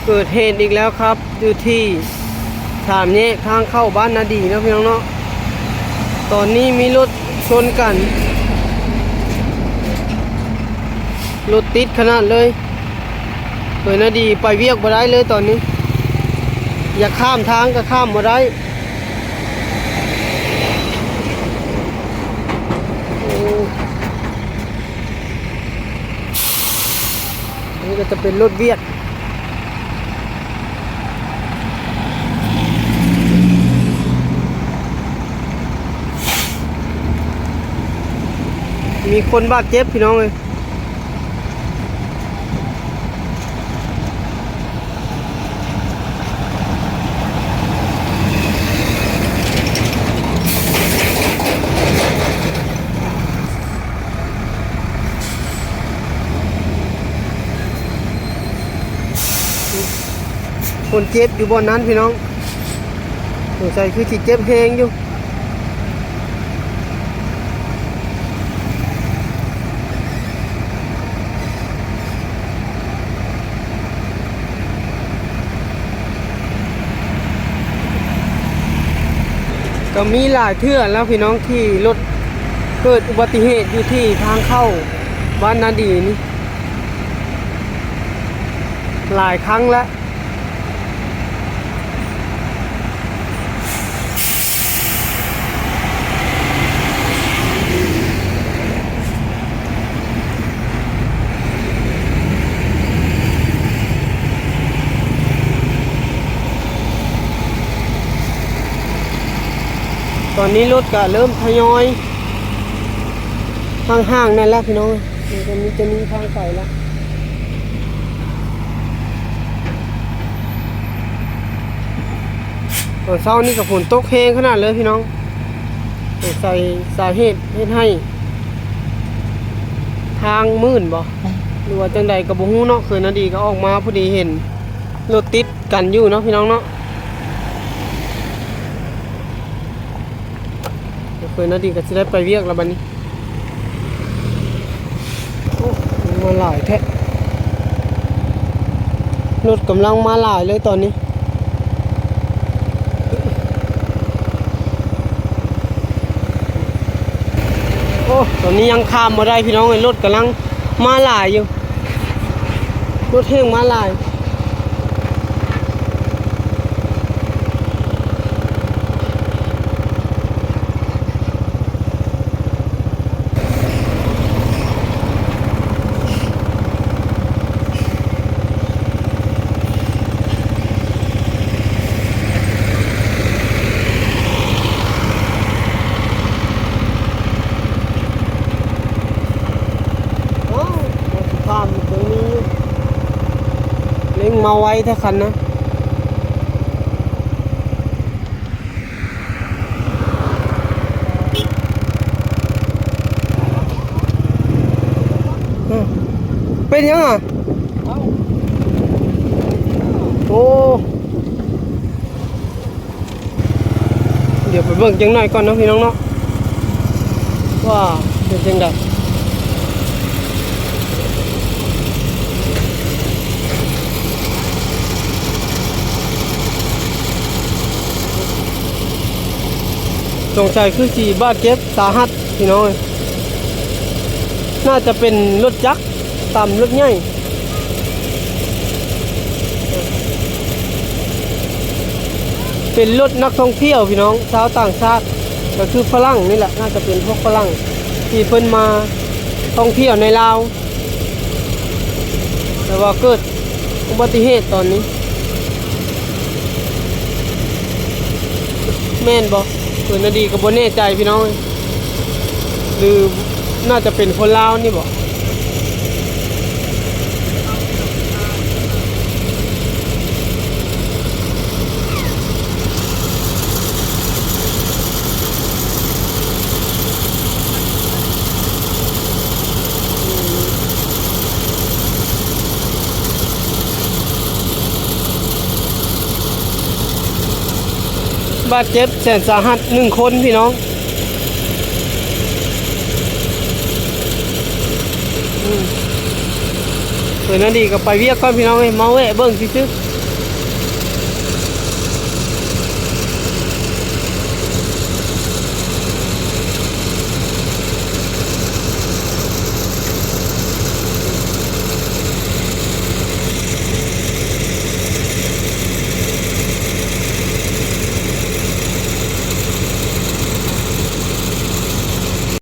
ເກີດເຫດອີກແລ້ວຄັບ ຢູ່ທີ່ສາມແຍກທາງເຂົ້າບ້ານນາດີເນາະ ພີ່ນ້ອງເນາະ. ຕອນນີ້ມີລົດຊົນກັນ ລົດຕິດຂະໜາດເລີຍ. ເຄີຍນາດີໄປວຽກບໍ່ໄດ້ເລີຍຕອນນີ້ ຢາກຂ້າມທາງກໍຂ້າມບໍ່ໄດ້. ໂອ້ ອັນນີ້ກໍຈະເປັນລົດວຽກ ມີຄົນບາດເຈັບ ພີ່ນ້ອງເອີຍ. ຄົນເຈັບຢູ່ບ່ອນນັ້ນ ພີ່ນ້ອງ ສົງໄສຄືຊິເຈັບແຮງຢູ່. ກໍມີຫຼາຍເທື່ອແລ້ວ ພີ່ນ້ອງ ທີ່ລົດເກີດອຸບັດຕິເຫດຢູ່ທີ່ທາງເຂົ້າບ້ານນາດີນີ້ ຫຼາຍຄັ້ງແລ້ວ. ຕອນນີ້ລົດກະເລີ່ມທະຍອຍຫ່າງໆ ແນ່ແລ້ວ ພີ່ນ້ອງ. ມັນກໍມີ ຈະມີທາງໄປລະ. ຕອນເຊົ້ານີ້ກໍຝົນຕົກແຮງຂະໜາດເລີຍ ພີ່ນ້ອງ. ສົງໄສສາເຫດເຮັດໃຫ້ທາງມື່ນບໍ ຫຼືວ່າຈັ່ງໃດກໍບໍ່ຮູ້ເນາະ. ເຄີຍນາດີກໍອອກມາພໍດີເຫັນລົດຕິດກັນຢູ່ເນາະ ພີ່ນ້ອງເນາະ. ເຄີຍນາດີກໍຊິໄດ້ໄປວຽກແລ້ວບັດນີ້. ໂອ້ ມາຫຼາຍແທ້ ລົດກຳລັງມາຫຼາຍເລີຍຕອນນີ້. ໂອ້ ຕອນນີ້ຍັງຂ້າມບໍ່ໄດ້ ພີ່ນ້ອງເອີຍ ລົດກຳລັງມາຫຼາຍຢູ່ ລົດແຮ່ງມາຫຼາຍ. ໂອ້ ລົດຂ້າມຕົງນີ້ ເລັ່ງມາໄວແທ້ຄັນນະ. ເປັນຫຍັງອະ? ໂອ້ ດຽວໄປເບິ່ງຈັກໜ້ອຍກ່ອນເນາະ ພີ່ນ້ອງເນາະ ວ່າເປັນຈັ່ງໃດ. ສົງໄສຄືຊິບາດເຈັບສາຫັດ ພີ່ນ້ອງເອີຍ. ໜ້າຈະເປັນລົດຈັກຕຳລົດໃຫຍ່. ເປັນລົດນັກທ່ອງທ່ຽວ ພີ່ນ້ອງ ຊາວຕ່າງຊາດ ກໍຄືຝຣັ່ງນີ້ແຫຼະ. ໜ້າຈະເປັນພວກຝຣັ່ງທີ່ເພິ່ນມາທ່ອງທ່ຽວໃນລາວ. ແຕ່ວ່າເກີດອຸບັດຕິເຫດຕອນນີ້ ແມ່ນບໍ່? ເພິ່ນນະດີກໍບໍ່ແນ່ໃຈ ພີ່ນ້ອງເອີຍ ຫຼືໜ້າຈະເປັນຄົນລາວນີ້ບໍ? ບາດເຈັບແສນສາຫັດໜຶ່ງຄົນ ພີ່ນ້ອງ. ອືມ ເພິ່ນນະດີກໍໄປວຽກກ່ອນ ພີ່ນ້ອງເອີຍ ມາແວະເບິ່ງຊື່ໆ.